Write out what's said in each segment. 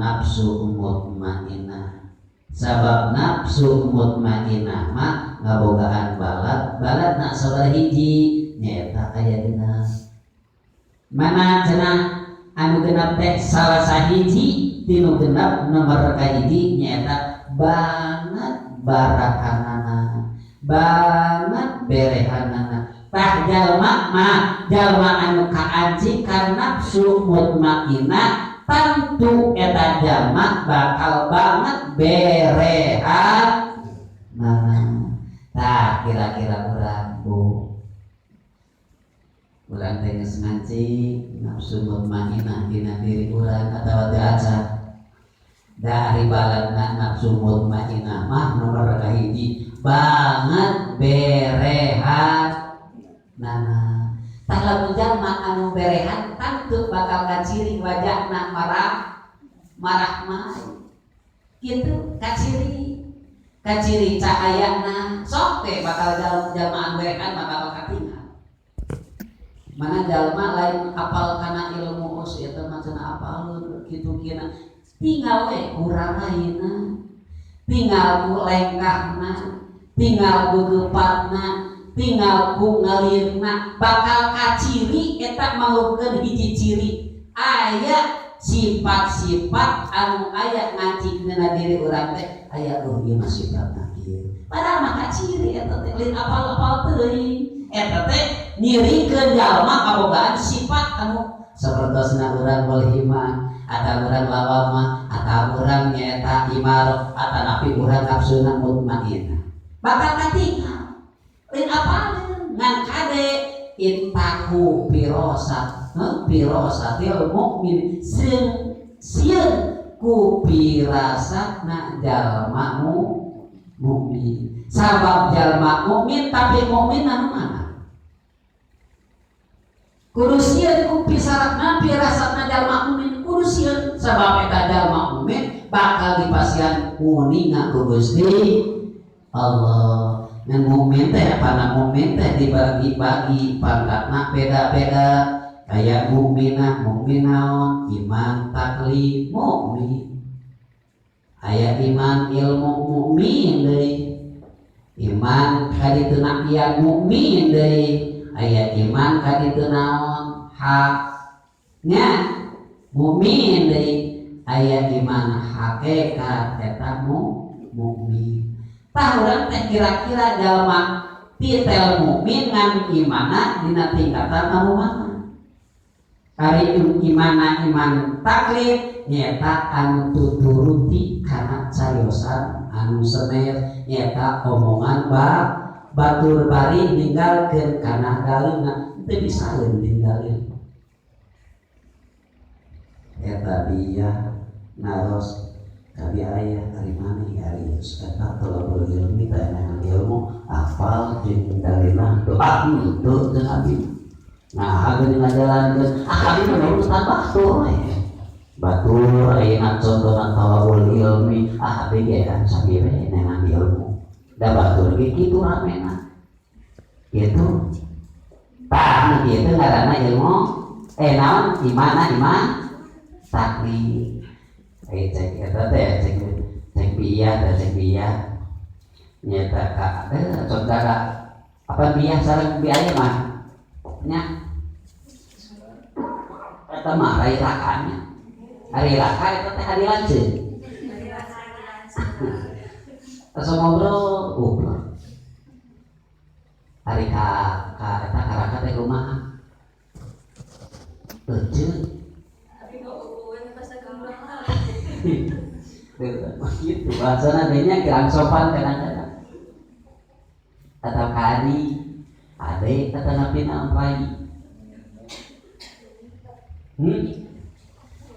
Nafsu mutmainah. Sabab nafsu mutmainah mah ngabogaan balad, baladna sabaraha hiji nyaeta aya genep. Mana cenah anu genep teh salah sahiji tinu genep nomor kahiji nyaeta banget barakanana, banget berehanana. Tah jalma mah jalma anu kaancikan nafsu mutmainah tentu eta jalma bakal banget berehan. Nah, tah kira-kira urang bu urang teh geus ngancik nafsu mutmainah dina diri urang atawa teu acan. Dari baladna nafsu mutmainah mah nomor kahiji banget berehan. Nah, tah lamun jalma anu berehan tentu bakal kaciri wajahna marah marah mah kitu kaciri kaciri cahayana sok teh bakal jalma anu berehan bakal katingal. Mana jalma lain apal kana ilmu os eta mah cenah apaleun kitu kina tinggal we kurang lainna, tinggal ku lengkahna, tinggal ku gepatna, tinggal ku ngalirna bakal kaciri eta mangrupakeun hiji ciri aya sifat-sifat anu aya ngancikna diri urang teh aya oh ieu mah sifatna kieu padahal mah kaciri eta teh lain apal-apal teuing eta teh nyirikeun jalma kabogaan sifat anu sapertosna urang walhima atau urang lawamah atau urang nyaeta imarah atau napi urang nafsuna mutmainah bakal katingal lain apaleun ngan kade intaku pirosat pirosatil mukmin sieun ku pirasatna jalma mukmin sabab jalma mukmin tapi mukmin anu mana kudu sieun ku pisarana pirasatna jalma mukmin kudu sieun sabab eta jalma mukmin bakal dipasihan uninga ku Gusti Allah. Ngan mukmin teh pana mukmin teh dibagi-bagi pangkatna beda-beda kayak mukminah mukmin naon iman taklif mukmin aya iman ilmu mukmin deui iman kaditu nakian mukmin deui aya iman kaditu naon hak nya mukmin deui aya iman hakikat eta mukmin. Tah urang teh kira-kira jalma titel mukmin ngan imana dina tingkatan anu mana? Ari imana iman taklif nyaeta anu tuturuti kana cariosan anu sener nyaeta omongan batur bari ninggalkeun kana dalilna teu bisaeun ninggalin eta dia naros kabi aya ari maneh ari eta talabul ilmi teh ilmu apal jeung dalilna doa henteu teu abi nah hageun ngajalankeun ah abi mah urusan batur we batur ayeuna contohna talabul ilmi ah abi ge kan sabi we neangan ilmu da batur ge kitu ramena kitu tah kitu ngaranna ilmu naon imana iman taklif cek eta teh cek cek biya teh cek biya nyata ka saudara apa biya sareng biaya mah nya eta mah rai rakanya hari raka eta teh hari lanceuk asa ngobrol hari ka ka eta karaka teh kumaha leuceuk gitu bahasana nya kurang sopan kadang-kadang atau kari ade kata napi naon rai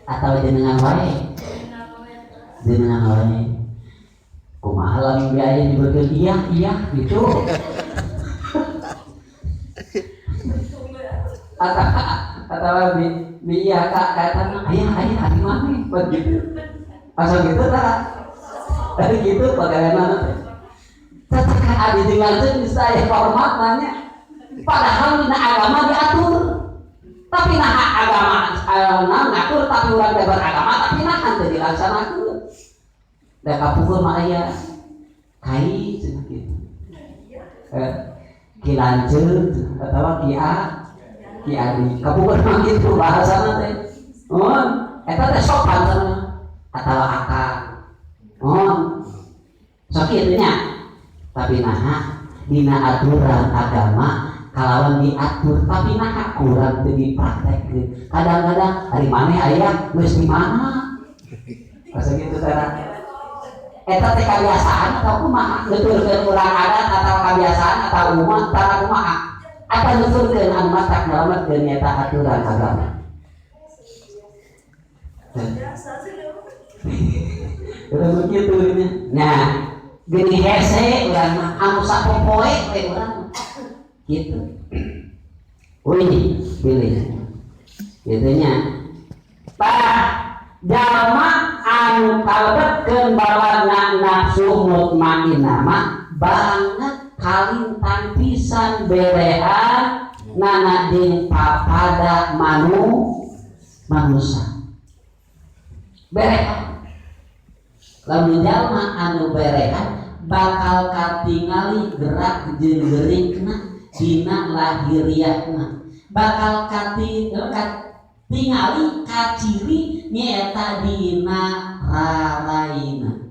atau jenengan wae jenengan wae kumaha lamun biaya nyebutkeun iya iya gitu atau bi iya kak kata ayah ayah ari maneh begitu asal gitu tak dari gitu bagaimana teh tatakan abi dengan teh bisa aya hormat nanya padahal dina agama diatur Tapi nah agama ngatur tapi urang teh beragama tapi nah teu dilaksanakeun. Da kapungkur mah aya kai cenah kitu. Ki lanceuk atawa ki a ki adi. Kapungkur mah kitu bahasana teh. Oh, eta teh sopan cenah atawa akang. Oh, sok kitu nya. Tapi nah dina aturan agama kalawan diatur tapi nah kurang teu dipraktekkeun. Kadang-kadang ari maneh aya geus di mana? Asa kitu teh. Eta teh kebiasaan atau kumaha? Nuturkeun urang adat atau kebiasaan atau umat tara kumaha? Atau nuturkeun anu matak nyelametkeun nyata aturan agama. Biasa sih lu. Udah begitu ini. Nah, gini hese urang mah anu sapopoe we urang mah. Gitu. Wih, pilih. Gitu nya. Tah, jalma anu kalebetkeun bawana nafsu mutmainnah mah banget kalintang pisan berehan nana jeung papada manusia. Berehan. Lamun jalma anu berehan bakal katingali gerak jeung gerikna dina lahiriahna. Bakal katingali kaciri nyaeta dina raraina.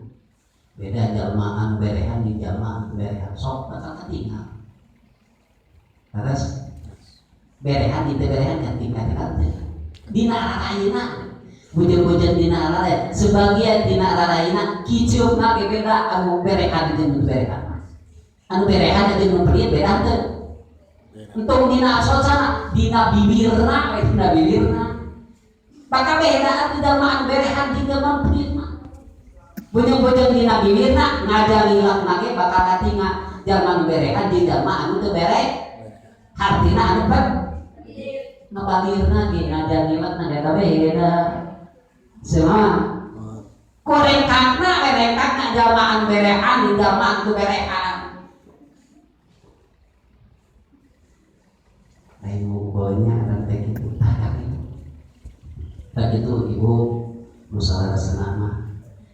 Beda jalma anu berehan jeung jalma anu berehan sok bakal katingal. Terus berehan di teu berehan katingal teh. Dina raraina bujeng-bujeng dina raraina sebagian dina raraina kicupna ge beda anu berehan jeung nu berehan. Anu berehan jeung nu pelit beda teu. Entong dina socana dina bibirna we dina bibirna. Maka beda atuh jalma anu berehan jeung jalma pelit mah. Bujeng-bujeng dina bibirna ngajalilakna ge bakal katingal jalma anu berehan jeung jalma anu teu bere. Hartina anu pet ngabalirna ge ngajalilakna eta beda. Semua korengkakna merengkakna jalma anu berehan jeung jalma anu teu berehan. Lain ngumpulnya dan teh kitu tah kitu. Tah kitu ibu nu salarasna mah.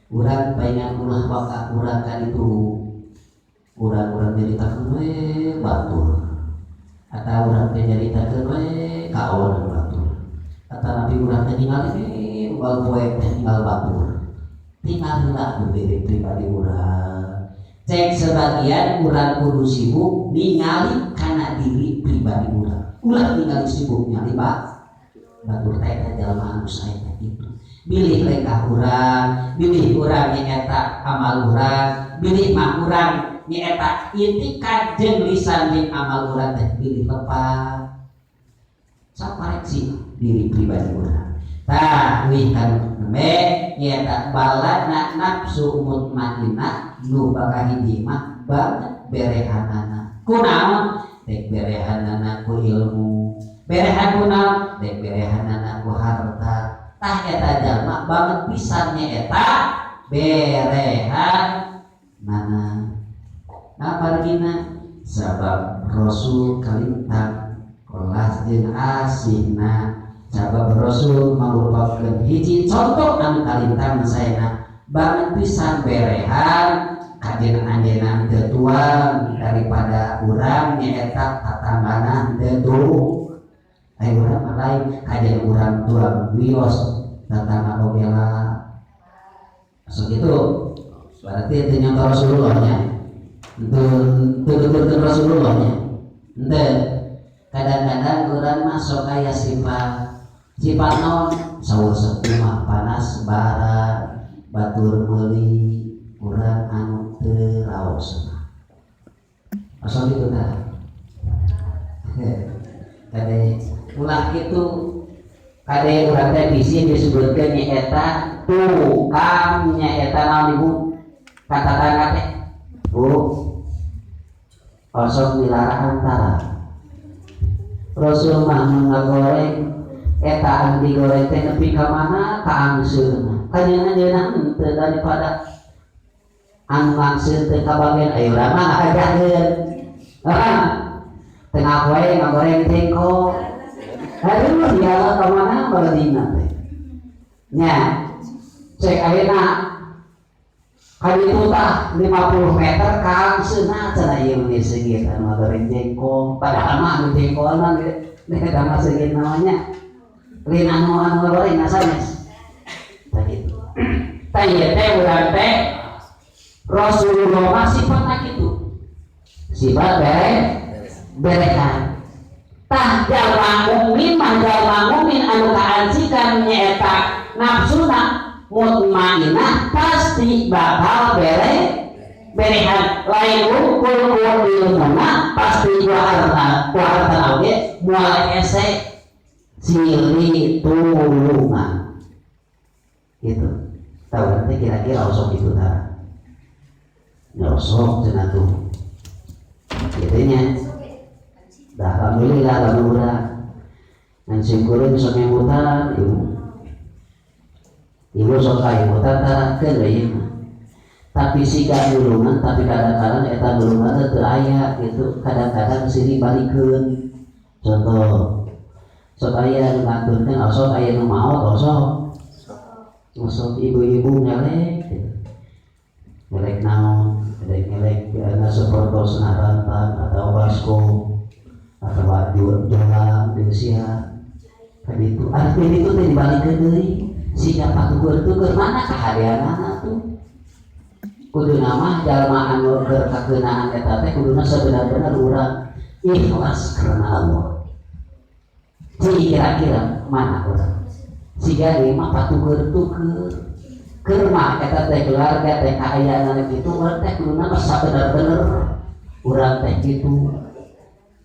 Urang paingan ulah waka urang ka ditu. Urang-urang nyaritakeun we batur. Atawa urang teh nyaritakeun we kaonan batur. Atawa nanti urang teh ningali we unggal poe teh tinggal batur. Tinggal heula nu diri pribadi urang. Cek sebagian urang kudu sibuk ningali kana diri pribadi urang. Ulah ningali sibuk nyali batur teh eta jalma anu sae teh kitu. Bilih lengkah urang, bilih urang nyaeta amal urang, bilih mah urang nyaeta itikad jeung lisan jeung amal urang teh bilih lepat. Sapareksi diri pribadi urang. Tah wih kan nembe nyaeta balana nafsu mutmainnah nu bakal hiji mah banget berehanana. Kunaon? Dek berehanana ku ilmu, berehan kunaon? Dek berehanana ku harta. Tah eta jalma banget pisan nyaeta berehan nana. Nah margina sabab Rasul kalintang kelas jeung asihna. Sabab Rasul mangrupakeun hiji contoh anu kalintang saena banget pisan berehan kajeun anjeunna teu tuang daripada urang nyaeta tatanggana teu tuang. Ai urang mah lain kajeun urang tuang wios tatangga oge lah. Sok kitu berarti teu nyontoh Rasulullah nya. Teu nuturkeun Rasulullah nya. Henteu. Kadang-kadang urang mah sok aya sifat sifat naon saur sakumaha panas bara batur meuli urang anu teu raos mah. Asal kitu tah. Kade ulah kitu kade urang teh bisi disebutkeun nyaeta tukang nyaeta naon ibu kata-kata teh bu osok dilarang antara Rasul mah ngagoreng eta anu digoreng teh nepi ka mana ka angseurna kanyeuna-nyeuna henteu daripada anu ngangseun teh kabagian ayo urang mah ngajakeun. Tengah poe ngagoreng jengkol. Aduh, ya Allah, kemana baladina teh? Nya, cek ayeuna kaditu tah 50 meter kaang seunah cenah ieu meni seungit anu goreng jengkol, padahal mah anu jengkol mah eta mah seungit namanya lain anu anu goreng sanes. Tah kitu. Tah ieu teh urang teh Rasulullah mah sifatna kitu. Sifat bere berehan. Tah, jalma mukmin mah, jalma mukmin anu kaancikan nyaeta nafsuna mutmainah, pasti bakal bere berehan, lain wungkul ku ilmuna, pasti ku harta oge moal hese silih tulungan gitu. Tahu nanti kira-kira osok itu tara nyosok cenah tuh gitu nya. Dah, alhamdulillah lamun urang ngan syukurin sok ngemutan ibu ibu sok kaemutan tarakeun we ieu mah, tapi siga nulungan, tapi kadang-kadang eta nulungan teh teu aya gitu, kadang-kadang silih balikeun. Contoh, sok aya nu ngaturkeun, osok aya nu maot, osok osok ibu-ibu ngelek gitu. Ngelek naon, ngelek ngelek na sapertosna rantang atau baskom atau jolang di usia kan itu artinya itu teh dibalikeun deui siga patukur-tukur. Mana kahadeanana tuh? Kudu nama jalma anu keur kakeunaan eta teh kuduna sebenar-benar urang ikhlas karena Allah. Cing, kira-kira mana urang siga ieu mah patukur-tukur keur mah eta teh keluarga teh kaayaan kitu, urang teh kuduna mah sabenar-bener urang teh kitu.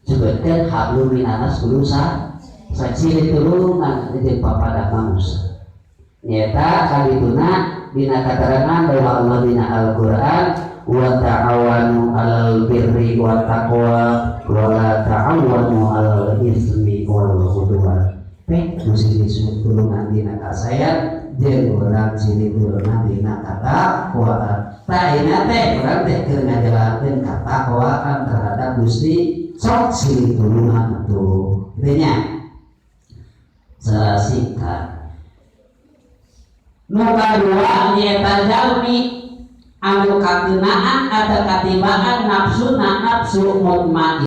Sebutkan hablum minannas kudu sa silih tulungan jeung papada manusia. Nyata kalituna dina katerangan bahwa Allah dina Al-Qur'an, wa ta'awanu 'alal birri wa taqwa wa la ta'awanu 'alal ismi wal 'udwan. Pek nu silih tulungan dina kasayan jeung urang silih tulungan dina katakwaan. Tah, ayeuna teh urang teh keur ngajalankeun katakwaan terhadap Gusti, sok silih tulungan atuh kitu nya. Singkat, nu kadua nyaeta jalmi anu kakeunaan atau katibaan nafsuna nafsu mutmainah.